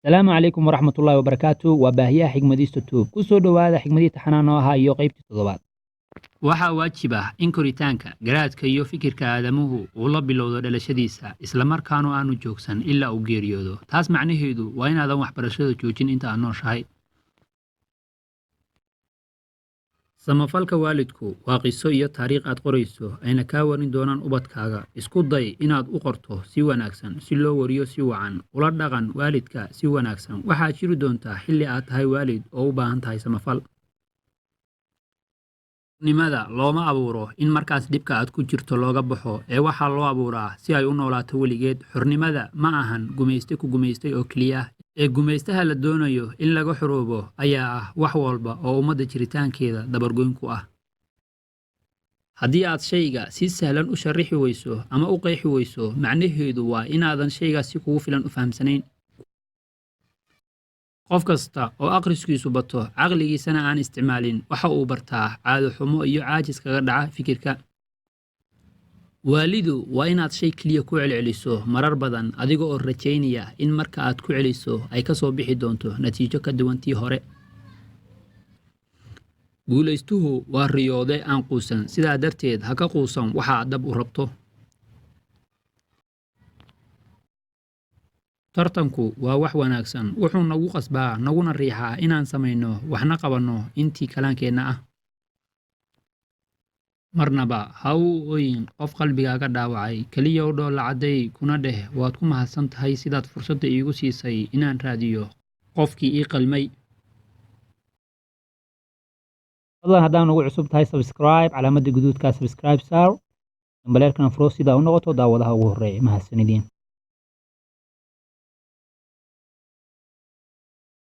Asalaamu calaykum waraxmatullaahi wabarakaatu. Waa baahiyaha Xigmadiista Tube. Ku soo dhowaada xigmadii taxanaa noo ahaa iyo qaybtii toddobaad. Waxaa waajib ah in koritaanka garaadka iyo fikirka aadamuhu uu la bilowdo dhalashadiisa, islamarkaanu aanu joogsan ilaa uu geeriyoodo. Taas macnaheedu waa inaadan waxbarashada joojin inta aad nooshahay. Samafalka waalidku waa qiso iyo taariikh aad qorayso, ayna kaa warin doonaan ubadkaaga. Isku day inaad u qorto si wanaagsan si loo wariyo si wacan. Ula dhaqan waalidka si wanaagsan. Waxaad jiri doontaa xilli aad tahay waalid oo u baahan tahay samafal. Nimada looma abuuro in markaas dhibka aad ku jirto looga baxo, ee waxaa loo abuuraa si ay u noolaato weligeed. Xornimada ma ahan gumayste ku gumaystay oo keliya, ee gumaystaha la doonayo in laga xoroobo ayaa ah wax walba oo ummadda jiritaankeeda dabargoyn ku ah. Haddii aad shayga si sahlan u sharixi weyso ama u qeexi weyso, macnaheedu waa inaadan shaygaas si kugu filan u fahamsanayn. Qof kasta oo akhriskiisu bato, caqligiisana aan isticmaalin, waxa uu bartaa caado xumo iyo caajis kaga dhaca fikirka. Waalidu waa inaad shay keliya ku celceliso marar badan, adiga oo rajaynaya in marka aad ku celiso ay ka soo bixi doonto natiijo ka duwan tii hore. Guulaystuhu waa riyoode aan quusan, sidaa darteed ha ka quusan waxa aad dab u rabto. Tartanku waa wax wanaagsan, wuxuu nagu qasbaa naguna riixaa inaan samayno waxna qabanno intii kalaankeenna ah. Marnaba ha u ooyin qof qalbigaaga dhaawacay, keliya u dhoolla cadday kuna dheh waad ku mahadsan tahay sidaad fursadda iigu siisay inaan raadiyo qofkii ii qalmay. Fadlan haddaan ugu cusub tahay, subscribe calaamadda guduudka subscribe saar, gambaleelkana furo sidaa u noqoto daawadaha ugu horreeya. Mahadsanidin.